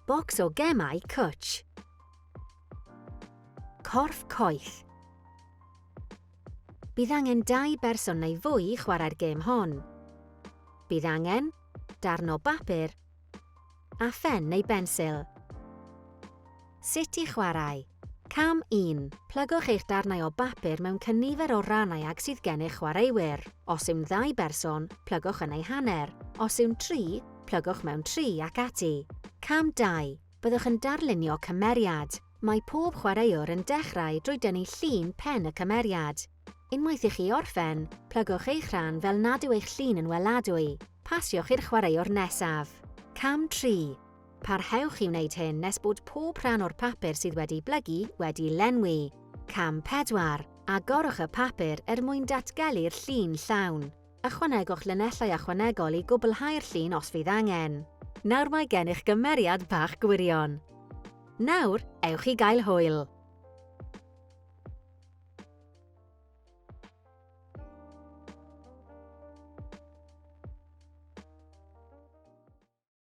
Bocs o gemau cwtsh. Corff coeth. Bydd angen dau berson neu fwy i chwarae'r gêm hon. Bydd angen darn o bapur a phen neu bensil. Sut i chwarae. Cam 1. Plygwch eich darnau o bapur mewn cynifer o rannau ag sydd gennych chwaraewyr. Os yw'n ddau berson, plygwch yn eu hanner. Os yw'n tri, plygwch mewn tri ac ati. Cam 2. Byddwch yn darlunio cymeriad. Mae pob chwaraewr yn dechrau drwy dynnu llun pen y cymeriad. Unwaith i chi orffen, plygwch eich rhan fel nad yw eich llun yn weladwy. Pasiwch i'r chwaraewr nesaf. Cam 3. Parhewch i wneud hyn nes bod pob rhan o'r papur sydd wedi blygu wedi lenwi. Cam 4. Agorwch y papur er mwyn datgelu'r llun llawn. Ychwanegwch linellau ychwanegol i gwblhau'r llun os fydd angen. Nawr mae gennych gymeriad bach gwirion. Nawr, ewch i gael hwyl!